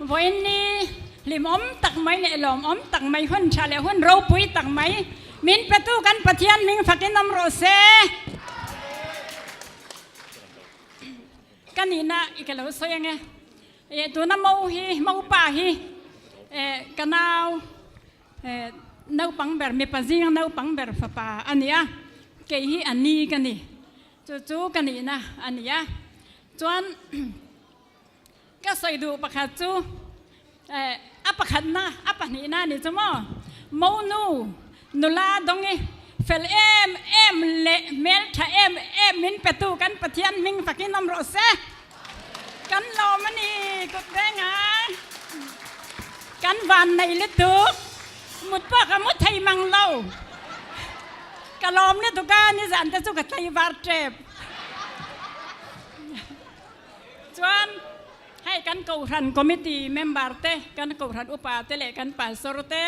Vawiin ni hlimawm tak mai leh lawmawm tak mai hun tha leh hun ropui tak mai min petu kan Pathian hming fakin awm rawh se. Ka nihna i ka lo sawi ange. Tuna mo hi, mo pa hi ka nau naupang ber, mipa zinga naupang ber fapa a ni a, kei hi a ni ka ni. Chu chu ka nihna a ni a. Chuan ka sawi duh pakhat chu a pakhatna, a pahnihna a ni chu maw? Mo nu, nula dawngi fel em em leh hmeltha em em min petu kan Pathian hming fakin awm rawh se. Kan lawm a ni kut renga kan van nei lutuk mut pawh ka mu thei mang lo ka lawm lutuk a nizan te chu ka tlei var tep chuan hei kan kohhran committee member te kan kohhran upa te leh kan pastor te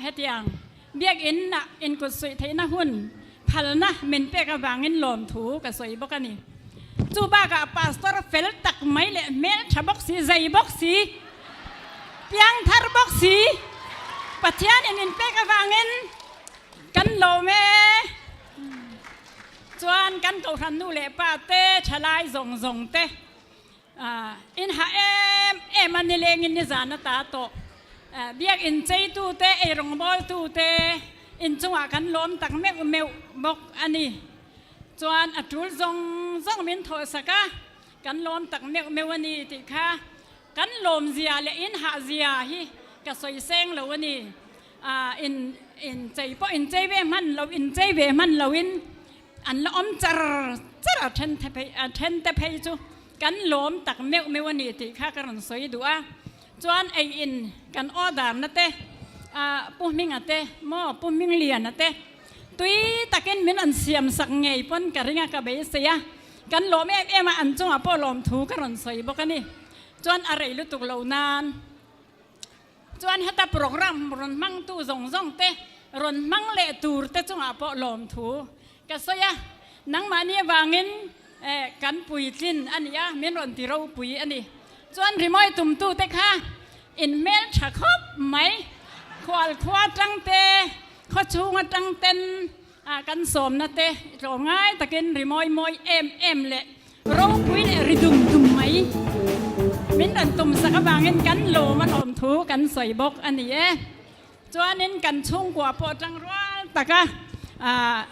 hetiang biakinn ah inkut suih theihna hun Phalna min pek avangin lawmthu ka sawi bawk a ni. Chu bakah Pastor fel tak mai leh hmel tha bawk si, zei bawk si, piang thar bawk si, Pathianin min pek avangin kan lawm e. Chuan kan Kohhran nu leh pa te, thalai zawng zawng te in hah em em a, nilengin nizan ata tawh biakinn cheitute, eirawngbawltute inchungah kan lawm tak meuh meuh bawk a ni. Chuan a tul zawng zawng min thawhsak a, kan lawm tak meuh meuh a ni tih kha kan lawmzia leh inhahzia hi ka sawi seng lo a ni. In inchei pawh inchei ve hman lo, inchei ve hman loin An la awm char char a then te phei a then te phei chu kan lawm tak meuh meuh a ni tih kha ka rawn sawi duh a. Chuan ei in kan order na te ah Pu Hminga te maw Pu Hmingliana te tui takin min rawn siam sak ngei pawn ka ring a ka beisei a. Kan lawm em em a an chungah pawh lawm thu ka rawn sawi bawk a ni. Chuan a rei lutuk lo nan. Chuan heta program rawn hmangtu zawng zawng te rawn hmang leh tur te chungah pawh lawmthu ka sawi a, nangmahni avangin kan puitlin a ni a, min rawn ti ropui a ni. Chuan rimawi tumtu te kha in hmel tha khawp mai, khual khua atang te, khaw chhung atang ten kan sawmna te tlawmngai takin rimawi mawi em em leh Ropui leh ri dum dum mai min rawn tum sak avangin kan lawm a lawm thu kan sawi bawk a ni e. Chuanin kan chhungkua pawh tang rual taka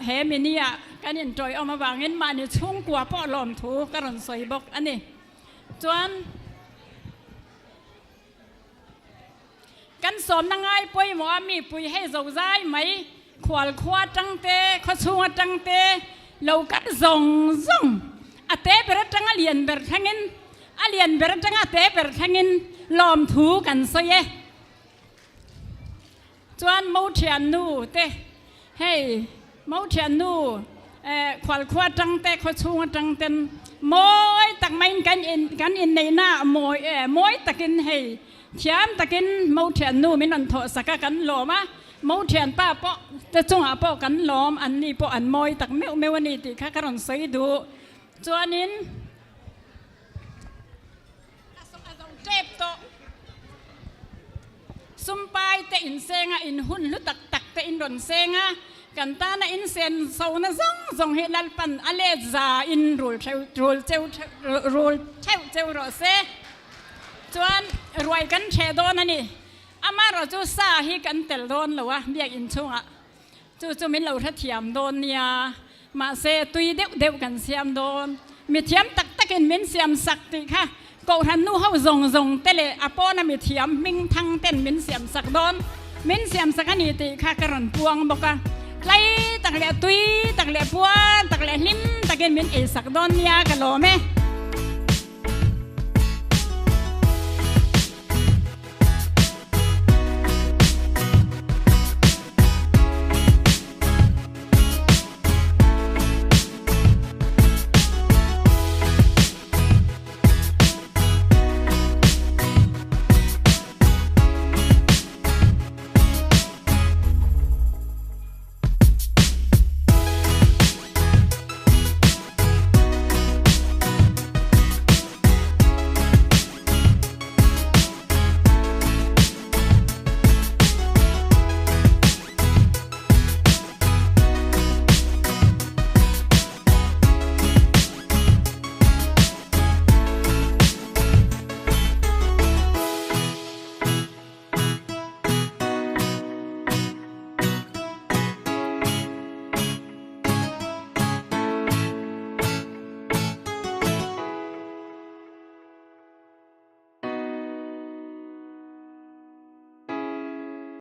he mini ah kan intawiawm avangin mahni chhungkua pawh lawm thu ka rawn sawi bawk a ni. Chuan kan sawmna ngai pawimawh a mipui hei zo zai mai khual khua atang te khaw chhung atang te lo kal zawng zawng a te ber atanga lian ber thlengin a lian ber atanga a te ber thlengin lawmthu kan sawi e. Chuan mo thiannu te hei mo thiannu khual khua atang te khaw chhung atang ten mawi tak maiin kan in kan inneihna ah mawi mawi takin hei thiam takin mo thiannu min rawn thawh sak a kan lawm a mo thianpa pawh te chungah pawh kan lawm an ni pawh an mawi tak meuh meuh a ni tih kha ka rawn sawi duh chuanin A sawm a zo tep tawh. Sumpai te in seng a, in hun hlu tak tak te in rawn seng a, kan tana in sen sona zawng zawng hi Lalpan a let za in rul theuh rul cheu rul theuh cheu rawh se. Chuan ruai kan hreh dawn a ni. Amaherawh chu sa hi kan tel dawn lo a biakinn chhungah. Chu chu min lo hrethiam dawn nia, mahse tui deuh deuh kan siam dawn. Mithiam tak takin min siam sak tih kha Kohhran nu ho zawng zawng te leh a pawna mithiam hming thang ten min siam sak dawn. Min siam sak a ni tih kha ka rawn puang bawk a. Tlai tak leh tui tak leh puan tak leh hlim takin min ei sak dawn nia ka lawm e.